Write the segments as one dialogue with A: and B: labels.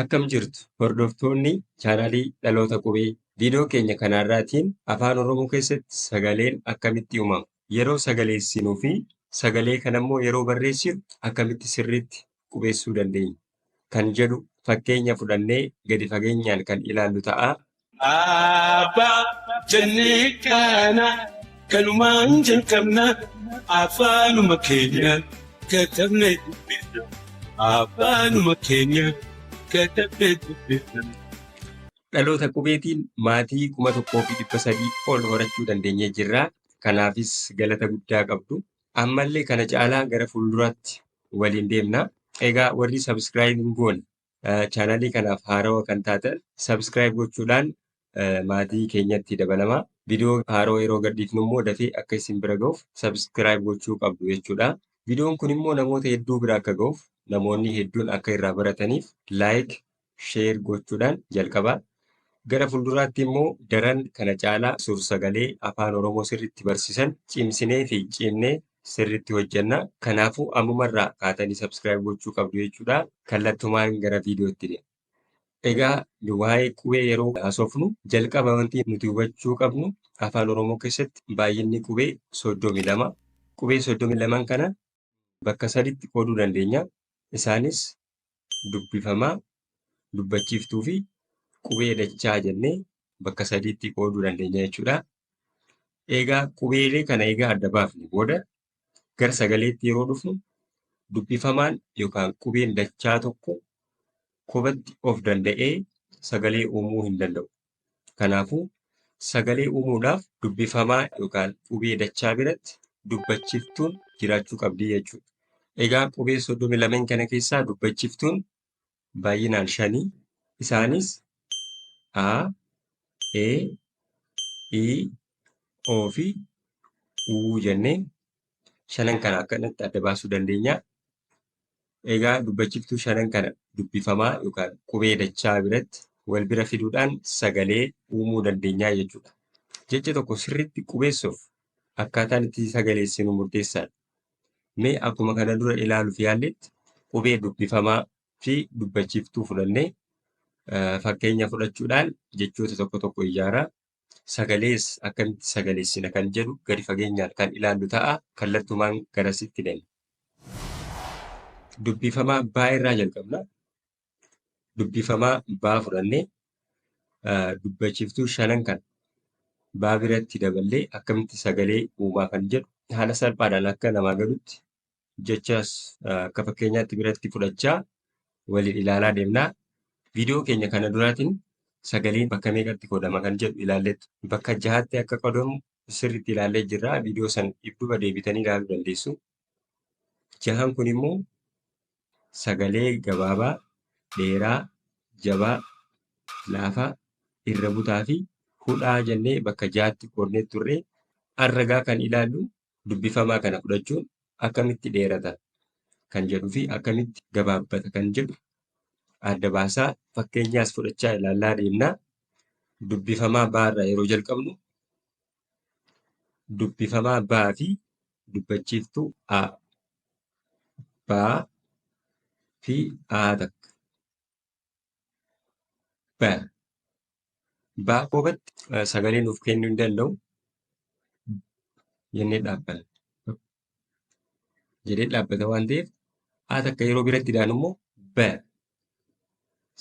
A: Akkam jirtu hordoftoonni chaanaalii Dhaloota Qubee viidiyoo keenya kanarraatiin Afaan Oromoo keessatti sagaleen akkamitti uumama? Yeroo sagaleessinuu fi sagalee kanammoo yeroo barreessinu akkamitti sirriitti qubeessuu dandeenya? Kan jedhu fakkeenya fudhannee gadi fageenyaan kan ilaallu ta'a.
B: Abbaa jennee kaana kanumaan jalqabna afaanuma keenya katabnee dubbifna afaanuma keenya katabnee dubbifna.
A: Dhaloota Qubeetiin maatii 1300 ol horachuu dandeenyee jirra. Kanaafis galata guddaa qabdu. Ammallee kana caalaa gara fuulduraatti waliin deemna. Egaa warri subscribe hin goone chaanalii kanaaf haarawa kan taatan subscribe gochuudhaan maatii keenyatti dabalamaa. Viidiyoo haarawa yeroo gadhiifnu immoo dafee akka isin bira ga'uuf subscribe gochuu qabdu jechuudha. Viidiyoon kun immoo namoota hedduu bira akka ga'uuf namoonni hedduun akka irraa barataniif like, share gochuudhaan jalqabaa. Gara fuulduraatti immoo daran kana caalaa suur-sagalee Afaan Oromoo sirriitti barsiisan cimsinee fi cimnee sirriitti hojjenna. Kanaafuu ammumarraa kaatanii subscribe gochuu qabdu jechuudha. Kallattumaan gara viidiyootti deema. Egaa waa'ee qubee yeroo haasofnu jalqaba wanti nuti hubachuu qabnu Afaan Oromoo keessatti baay'inni qubee 32. Qubee 32 kana bakka saditti qooduu dandeenya. Isaanis dubbifamaa, dubbachiiftuu fi qubee dachaa jennee bakka sadiitti qooduu dandeenya jechuudha. Egaa qubeelee kana egaa adda baafne booda gara sagaleetti yeroo dhufnu dubbifamaan yookaan qubeen dachaa tokko kophatti of danda'ee sagalee uumuu hin danda'u. Kanaafuu sagalee uumuudhaaf dubbifamaa yookaan qubee dachaa biratti dubbachiiftuun jiraachuu qabdi jechuudha. Egaa qubee 32 kana keessaa dubbachiiftuun baay'inaan shani. Isaanis A, E, I, O fi U jennee shanan kana akkanatti adda baasuu dandeenya. Egaa dubbachiiftuu shanan kana dubbifamaa yookaan qubee dachaa biratti wal bira fiduudhaan sagalee uumuu dandeenya jechuudha. Jecha tokko sirriitti qubeessuuf akkaataan itti sagaleessinu murteessaadha. Mee akkuma kana dura ilaaluuf yaalletti qubee dubbifamaa fi dubbachiiftuu fudhannee fakkeenya fudhachuudhaan jechoota tokko tokko ijaaraa. Sagalees akkamitti sagaleessina kan jedhu gadi fageenyaan kan ilaallu ta'a. Kallattumaan garasitti deemna. Dubbifamaa baa irraa jalqabna. Dubbifamaa baa fudhannee dubbachiiftuu shanan kana baa biratti daballee akkamitti sagalee uumaa kan jedhu haala salphaadhaan akka namaa galutti jechas akka fakkeenyaatti biratti fudhachaa waliin ilaalaa deemna. Viidiyoo keenya kana duraatiin sagaleen bakka meeqatti qoodama kan jedhu ilaalleetu bakka jahatti akka qoodamu sirriitti ilaallee jirra. Viidiyoo san dudduuba deebitanii ilaaluu dandeessu. Jahan kun immoo sagalee gabaabaa, dheeraa, jabaa, laafaa, irra butaa fi hudhaa jennee bakka jahatti qoodnee turre. Har'a kan ilaallu dubbifamaa kana fudhachuun akkamitti dheerata kan jedhuu fi akkamitti gabaabbata kan jedhu adda baasaa fakkeenyaas fudhachaa ilaalaa deemna. Dubbifamaa baarraa yeroo jalqabnu dubbifamaa baa fi dubbachiiftuu a. Baa fi a takka. Ba. Baa qofatti sagalee nuuf kennuu hin danda'u jennee dhaabbanna. Jedhee dhaabbata waan ta'eef a takka yeroo biratti daanu immoo ba.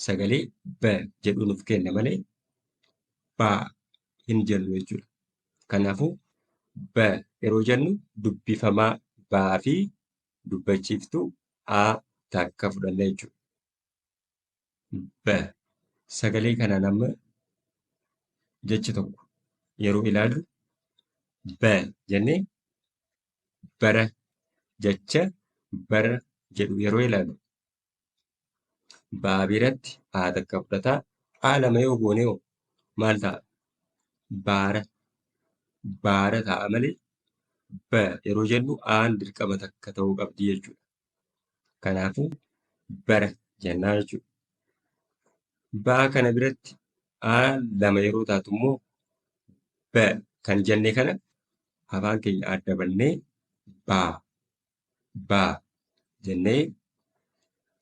A: Sagalee ba jedhu nuuf kenna malee baa hin jennu jechuudha. Kanaafuu ba yeroo jennu dubbifamaa baa fi dubbachiiftuu a takka fudhanna jechuudha. Ba. Sagalee kanaan amma jecha tokko yeroo ilaallu ba jennee bara jecha bara jedhu yeroo ilaallu baa biratti a takka fudhataa a lama yoo goone hoo maal ta'a? Baara baara ta'a malee ba yeroo jennu aan dirqama takka ta'uu qabdi jechuudha. Kanaafuu bara jennaa jechuudha. Baa kana biratti a lama yeroo taatu immoo ba kan jenne kana afaan keenya adda bannee baa baa jennee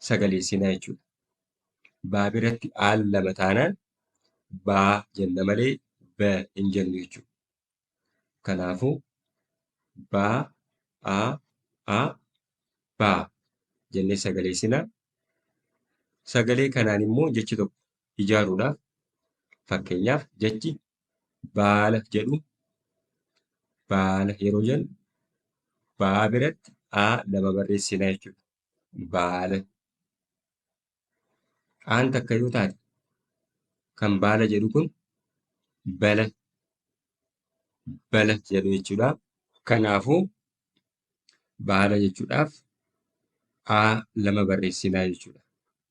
A: sagaleessina jechuudha. Baa biratti aan lama taanaan baa jenna malee ba hin jennu jechuudha. Kanaafuu baa, a, a, baa jennee sagaleessina. Sagalee kanaan immoo jechi tokko ijaaruudhaaf fakkeenyaaf jechi baala jedhu baala yeroo jennu baa biratti a lama barreessina jechuudha. Baala. Aan takka yoo taate kan baala jedhu kun bala bala jedhu jechuudha. Kanaafuu baala jechuudhaaf a lama barreessinaa jechuudha.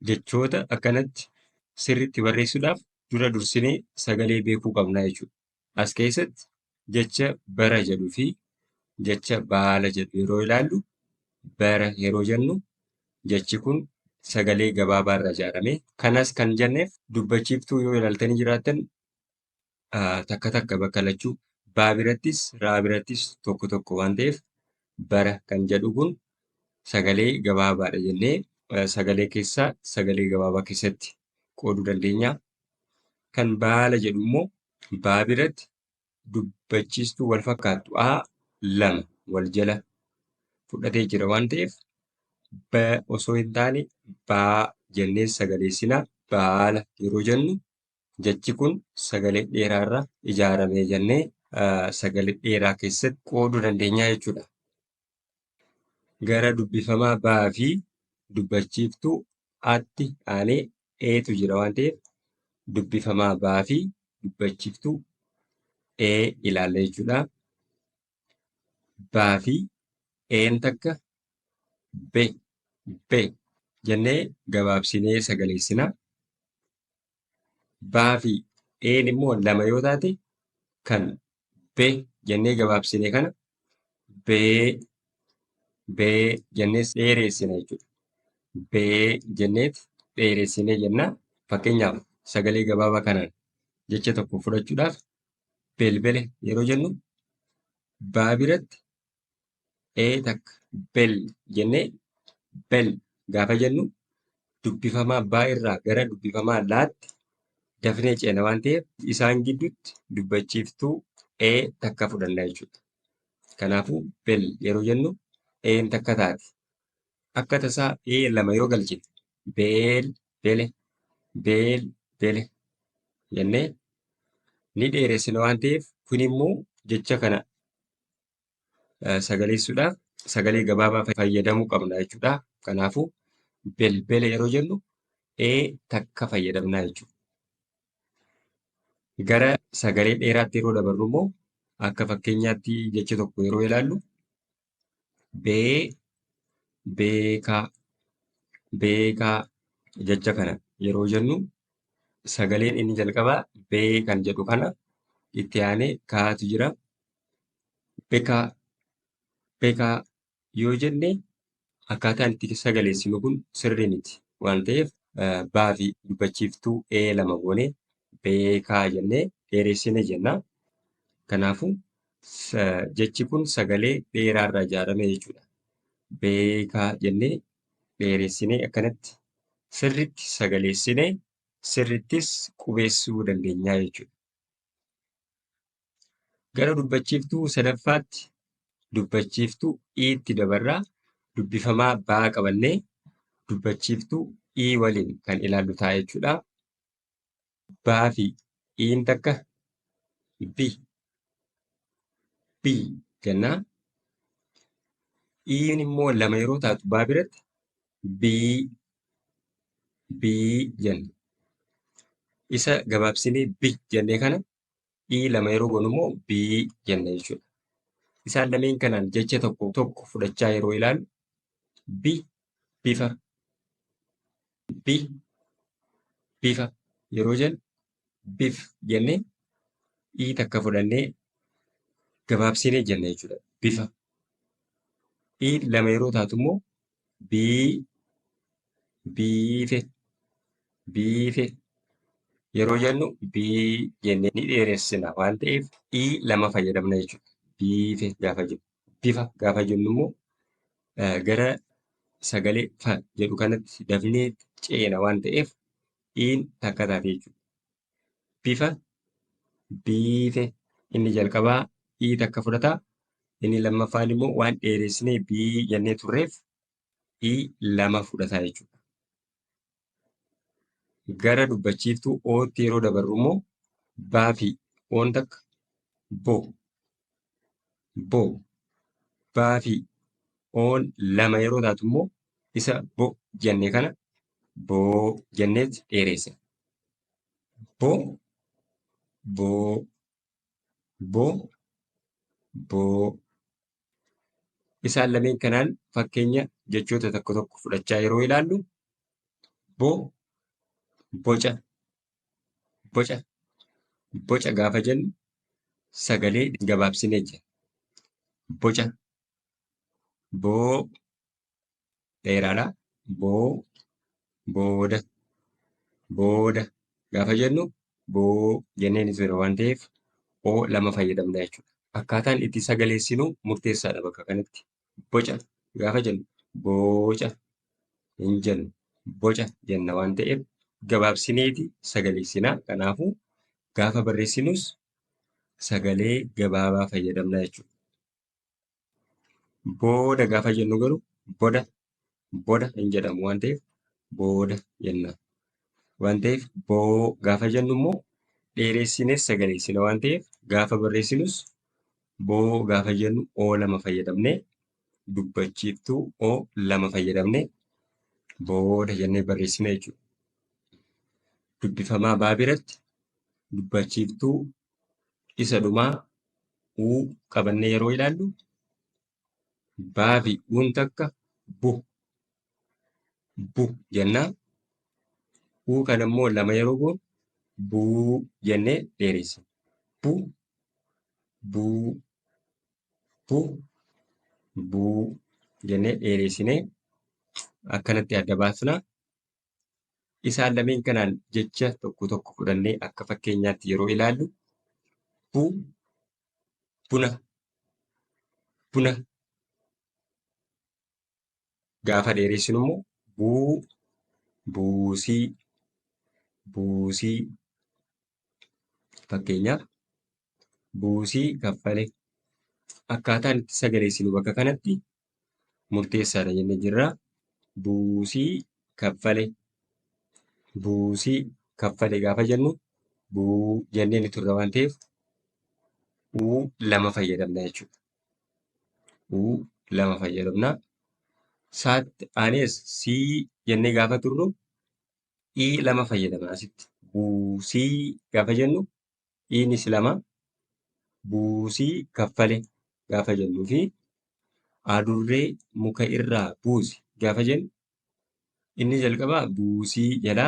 A: Jechoota akkanatti sirriitti barreessuudhaaf dura dursinee sagalee beekuu qabna jechuudha. As keessatti jecha bara jedhuu fi jecha baala jedhu yeroo ilaallu bara yeroo jennu jechi kun sagalee gabaabaa irraa ijaarame. Kanas kan jenneef dubbachiiftuu yoo ilaaltanii jiraattan takka takka bakka lachuu baa birattis raa birattis tokko tokko waan ta'eef bara kan jedhu kun sagalee gabaabaadha jennee sagalee keessaa sagalee gabaabaa keessatti qooduu dandeenya. Kan baala jedhu immoo baa biratti dubbachiistuu wal fakkaattu a lama wal jala fudhatee jira waan ta'eef ba osoo hin taane baa jennee sagaleessina. Baala yeroo jennu jechi kun sagalee dheeraarra ijaarame jennee sagalee dheeraa keessatti qooduu dandeenya jechuudha. Gara dubbifamaa baa fi dubbachiiftuu atti aanee eetu jira waan ta'eef dubbifamaa baa fi dubbachiiftuu ee ilaalla jechuudha. Baa fi een takka be be jennee gabaabsinee sagaleessina. Baa fi een immoo lama yoo taate kan be jennee gabaabsine kana bee bee jennee dheereessina jechuudha. Bee jenneet dheeressinee jenna. Fakkeenyaaf sagalee gabaabaa kanaan jecha tokko fudhachuudhaaf belbele yeroo jennu baa biratti ee takka bel jennee bel gaafa jennu dubbifamaa baa irraa gara dubbifamaa laatti dafnee ceena waan ta'eef isaan gidduutti dubbachiiftuu ee takka fudhanna jechuudha. Kanaafuu bel yeroo jennu een takka taati. Akka tasaa ee lama yoo galchine beel bele beel bele jennee ni dheeressina waan ta'eef kun immoo jecha kana sagaleessuudhaaf sagalee gabaabaa fayyadamuu qabna jechuudha. Kanaafuu belbele yeroo jennu ee takka fayyadamna jechuudha. Gara sagalee dheeraatti yeroo dabarru immoo akka fakkeenyaatti jecha tokko yeroo ilaallu bee beekaa beekaa jecha kana yeroo jennu sagaleen inni jalqabaa bee kan jedhu kana itti aanee kaatu jira. Bekaa bekaa yoo jenne akkaataan itti sagaleessinu kun sirrii miti waan ta'eef baa fi dubbachiiftuu ee lama goonee beekaa jennee dheeressine jenna. Kanaafuu jechi kun sagalee dheeraarraa ijaarame jechuudha. Beekaa jennee dheeressinee akkanatti sirriitti sagaleessinee sirrittis qubeessuu dandeenya jechuudha. Gara dubbachiiftuu sadaffaatti dubbachiiftuu iitti dabarraa dubbifamaa baa qabannee dubbachiiftuu ii waliin kan ilaallu ta'a jechuudha. Baa fi iin takka bi bi jenna. Iin immoo lama yeroo taatu baa biratti bii bii jenna. Isa gabaabsinee bi jennee kana ii lama yeroo goonu immoo bii jenna jechuudha. Isaan lameen kanaan jecha tokko tokko fudhachaa yeroo ilaallu bi bifa bi bifa yeroo jennu bif jennee ii takka fudhannee gabaabsinee jenna jechuudha. Bifa. Ii lama yeroo taatu immoo bii biife biife yeroo jennu bii jennee ni dheeressina waan ta'eef ii lama fayyadamna jechuudha. Biife gaafa jennu. Bifa gaafa jennu immoo gara sagalee fa jedhu kanatti dafnee ceena waan ta'eef Iin takka taate jechuudha. Bifa, biife. Inni jalqabaa ii takka fudhata. Inni lammaffaan immoo waan dheeressinee bii jennee turreef ii lama fudhata jechuudha. Gara dubbachiiftuu ootti yeroo dabarru immoo baa fi oon takka bo, bo. Baa fi oon lama yeroo taatu immoo isa bo jenne kana boo jenneet dheereessina. Bo, boo, bo, boo. Isaan lameen kanaan fakkeenya jechoota tokko tokko fudhachaa yeroo ilaallu bo, boca, boca, boca gaafa jennu sagalee gabaabsinee jenna. Boca, boo dheeraadha. Boo, booda, booda gaafa jennu boo jennee ni tura waan ta'eef oo lama fayyadamna jechuudha. Akkaataan itti sagaleessinu murteessaadha bakka kanatti. Boca gaafa jennu booca hin jennu. Boca jenna waan ta'eef gabaabsineeti sagaleessina. Kanaafuu gaafa barreessinus sagalee gabaabaa fayyadamna jechuudha. Booda gaafa jennu garuu boda boda hin jedhamu waan ta'eef booda jenna. Waan ta'eef boo gaafa jennu immoo dheeressinee sagaleessina waan ta'eef gaafa barreessinus boo gaafa jennu oo lama fayyadamnee dubbachiiftuu oo lama fayyadamnee booda jennee barreessina jechuudha. Dubbifamaa baa biratti dubbachiiftuu isa dhumaa uu qabannee yeroo ilaallu baa fi uun takka bu bu jenna. Uu kana immoo lama yeroo goonu buu jennee dheeressina. Bu buu bu buu jennee dheeressinee akkanatti adda baasna. Isaan lameen kanaan jecha tokko tokko fudhannee akka fakkeenyaatti yeroo ilaallu bu buna buna gaafa dheeressinu immoo buu buusii buusii fakkeenyaaf buusii kaffale akkaataan itti sagaleessinu bakka kanatti murteessaadha jennee jirra. Buusii kaffale buusii kaffale gaafa jennu buu jennee ni turra waan ta'eef uu lama fayyadamna jechuudha. Uu lama fayyadamna. Saatti aanees sii jennee gaafa turru ii lama fayyadamna asitti. Buusii gaafa jennu iinis lama buusii kaffale gaafa jennuu fi adurree muka irraa buusi gaafa jennu inni jalqabaa buusii jedha.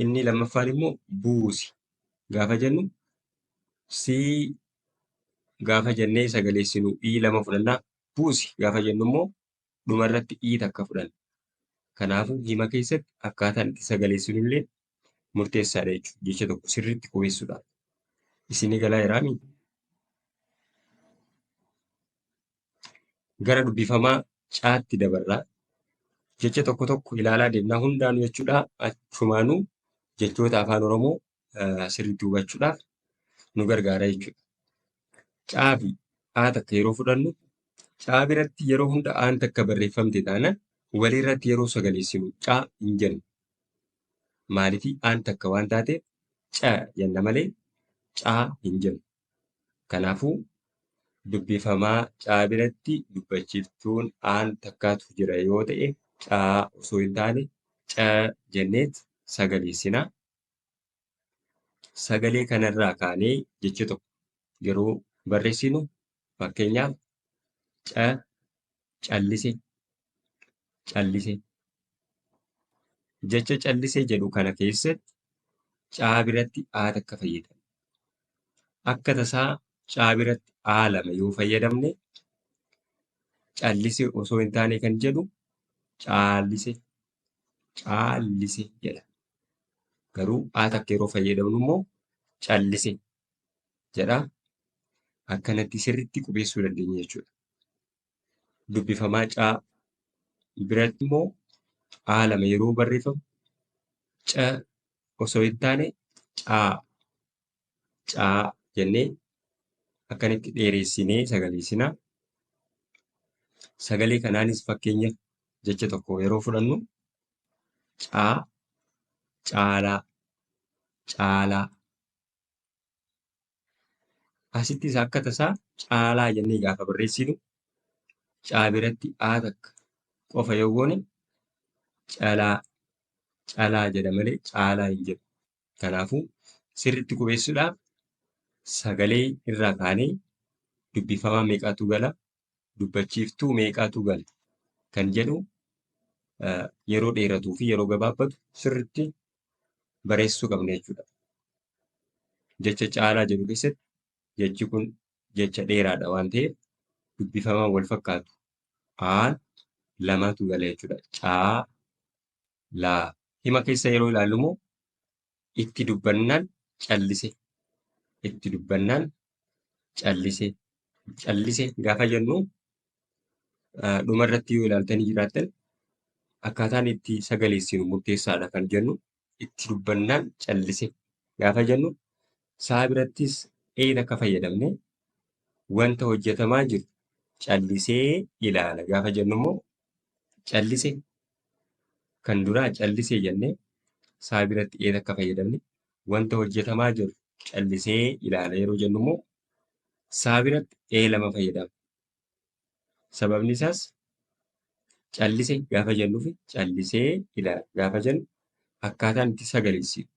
A: Inni lammaffaan immoo buusi gaafa jennu sii gaafa jennee sagaleessinu ii lama fudhanna. Buusi gaafa jennu immoo dhumarratti ii takka fudhanna. Kanaafuu hima keessatti akkaataan itti sagaleessinu illee murteessaadha jechuudha. Jecha tokko sirriitti qubeessuudhaaf. Isinii galaa jiraamii? Gara dubbifamaa caatti dabarraa. Jecha tokko tokko ilaalaa deemnaa hundaanuu jechuudha. Achumaanuu jechoota afaan Oromoo sirriitti hubachuudhaaf nu gargaara jechuudha. Caa fi aa takka yeroo fudhannu caa biratti yeroo hunda aan takka barreeffamte taanaan walirratti yeroo sagaleessinu caa hin jennu. Maaliif aan takka waan taateef ca jenna malee caa hin jennu. Kanaafuu dubbifamaa caa biratti dubbachiiftuun aan takkaatu jira yoo ta'e caa osoo hin taane ca jenneet sagaleessina. Sagalee kanarraa kaanee jecha tokko yeroo barreessinu fakkeenyaaf ca callise callise. Jecha callise jedhu kana keessatti caa biratti aa takka fayyadamna. Akka tasaa caa biratti aa lama yoo fayyadamne callise osoo hin taane kan jedhu caalise caallise jedha. Garuu aa takka yeroo fayyadamnu immoo callise jedha. Akkanatti sirriitti qubeessuu dandeenya jechuudha. Dubbifamaa caa biratti immoo aa lama yeroo barreeffamu C osoo hin taane caa caa jennee akkanitti dheeressinee sagaleessina. Sagalee kanaanis fakkeenya jecha tokko yeroo fudhannu caa caalaa caalaa. Asittis akka tasaa caalaa jennee gaafa barreessinu caa biratti aa takka qofa yoo goone calaa calaa jedha malee caalaa hin jedhu. Kanaafuu sirriitti qubeessuudhaaf sagalee irraa kaanee dubbifamaa meeqatu gala, dubbachiiftuu meeqatu gala kan jedhu yeroo dheeratuu fi yeroo gabaabbatu sirriitti barreessuu qabna jechuudha. Jecha caalaa jedhu keessatti jechi kun jecha dheeraadha waan ta'eef dubbifamaan wal fakkaatu. Aan lamatu gala jechuudha. Caa laa. Hima keessa yeroo ilaallu immoo itti dubbannaan callise. Itti dubbannaan callise. Callise gaafa jennu dhumarratti yoo ilaaltanii jiraattan akkaataan itti sagaleessinu murteessaadha kan jennu itti dubbannaan callise gaafa jennu saa birattis een akka fayyadamne wanta hojjetamaa jiru callisee ilaala gaafa jennu immoo callise kan duraa callisee jennee saa biratti een akka fayyadamne wanta hojjetamaa jiru callisee ilaala yeroo jennu immoo saa biratti ee lama fayyadamna. Sababni isaas callise gaafa jennuu fi callisee ilaala gaafa jennu akkaataan itti sagaleessinu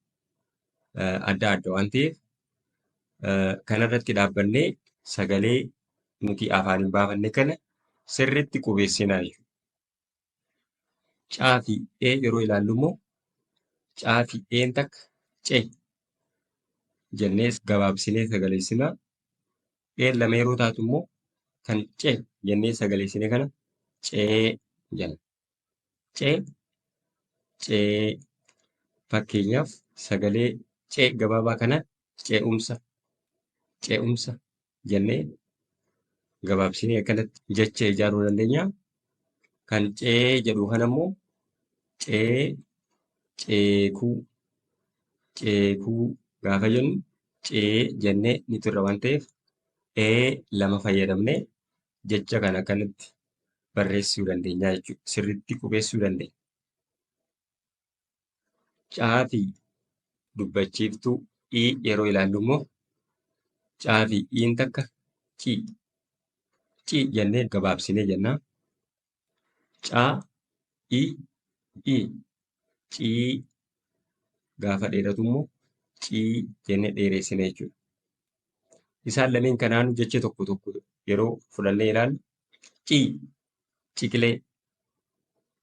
A: adda adda waan ta'eef kanarratti dhaabbannee sagalee nuti afaaniin baafanne kana sirriitti qubeessinaa jechuudha. Caa fi ee yeroo ilaallu immoo caa fi een takka ce jennee gabaabsinee sagaleessinaa. Een lama yeroo taatu immoo kan ce jennee sagaleessine kana cee jenna. Cee cee. Fakkeenyaaf sagalee c gabaabaa kana ce'umsa ce'umsa jennee gabaabsinee akkanatti jecha ijaaruu dandeenya. Kan cee jedhu kana immoo cee ceekuu ceekuu gaafa jennu cee jennee ni turra waan ta'eef ee lama fayyadamnee jecha kana akkanatti barreessuu dandeenya jechuudha. Sirriitti qubeessuu dandeenya. Caa fi dubbachiiftuu i yeroo ilaallu immoo caa fi iin takka ci ci jennee gabaabsinee jenna. Caa i i cii gaafa dheeratu immoo cii jennee dheeressina jechuudha. Isaan lameen kanaanuu jecha tokko tokko yeroo fudhannee ilaallu cii ciqilee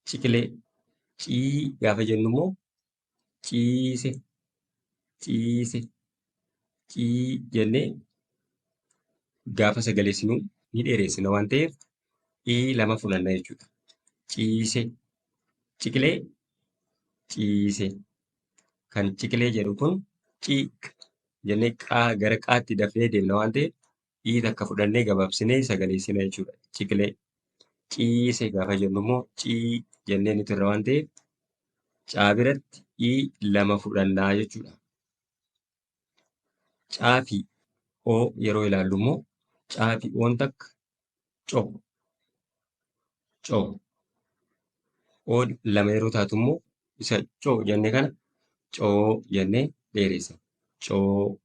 A: ciqilee cii gaafa jennu immoo ciise ciise cii jennee gaafa sagaleessinu ni dheeressina waan ta'eef ii lama fudhanna jechuudha. Ciise ciqilee ciise kan ciqilee jedhu kun ciiq jennee qaa gara qaatti dafnee deemna waan ta'eef ii takka fudhannee gabaabsinee sagaleessina jechuudha. Ciqilee ciise gaafa jennu immoo cii jennee ni turra waan ta'eef caa biratti ii lama fudhannaa jechuudha. Caa fi oo yeroo ilaallu immoo caa fi oon takka co co oon lama yeroo taatu immoo isa co jenne kana coo jennee dheeressina. Coo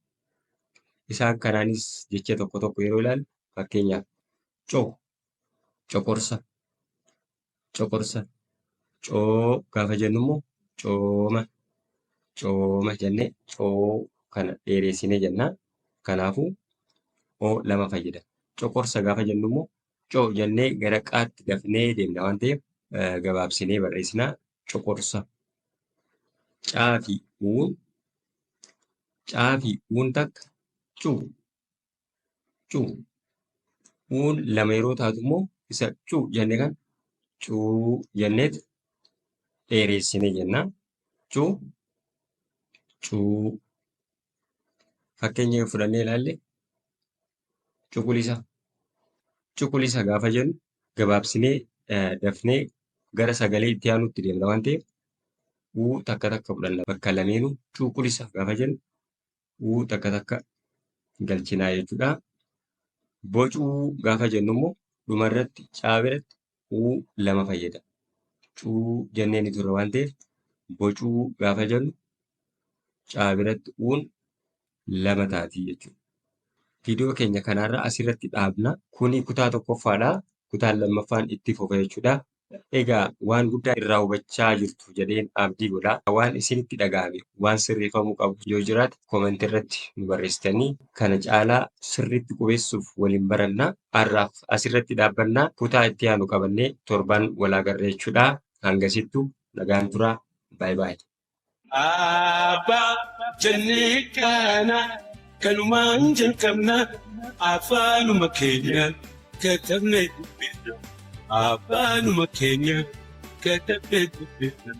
A: isaan kanaanis jecha tokko tokko yeroo ilaallu fakkeenyaaf co coqorsa coqorsa coo gaafa jennu immoo cooma cooma jennee coo kana dheeressinee jenna. Kanaafuu oo lama fayyada. Coqorsa gaafa jennu immoo co jennee gara qaatti dafnee deemna waan ta'eef gabaabsinee barreessina. Coqorsa. Caa fi uun caa fi uun takka cu cu uun lama yeroo taatu immoo isa cu jenne kan cuu jenneet dheeressinee jenna. Cu cuu. Fakkeenya yoo fudhannee ilaalle cuquliisa cuquliisa gaafa jennu gabaabsinee dafnee gara sagalee itti aanutti deemna waan ta'eef Uu takka takka fudhanna. Bakka lameenuu cuuqulisa gaafa jennu uu takka takka galchinaa jechuudha. Bocuu gaafa jennu immoo dhumarratti caa biratti uu lama fayyada. Cuu jennee ni turre waan ta'eef bocuu gaafa jennu caa biratti uun lama taati jechuudha. Viidiyoo keenya kanarra asirratti dhaabna. Kuni kutaa tokkoffaadha. Kutaan lammaffaan itti fufa jechuudha. Egaa waan guddaa irraa hubachaa jirtu jedheen abdii godha. Waan isinitti dhaga'ame, waan sirreeffamuu qabu yoo jiraate koomentii irratti nu barreessitanii kana caalaa sirriitti qubeessuuf waliin baranna. Har'aaf asirratti dhaabbanna. Kutaa itti aanu qabannee torban wal agarra jechuudha. Hangasittuu nagaan turaa. Baay baay.
B: Abbaa jennee kana kanumaan jalqabna afaanuma keenya katabnee dubbifna. Afaanuma keenya katabnee dubbifna.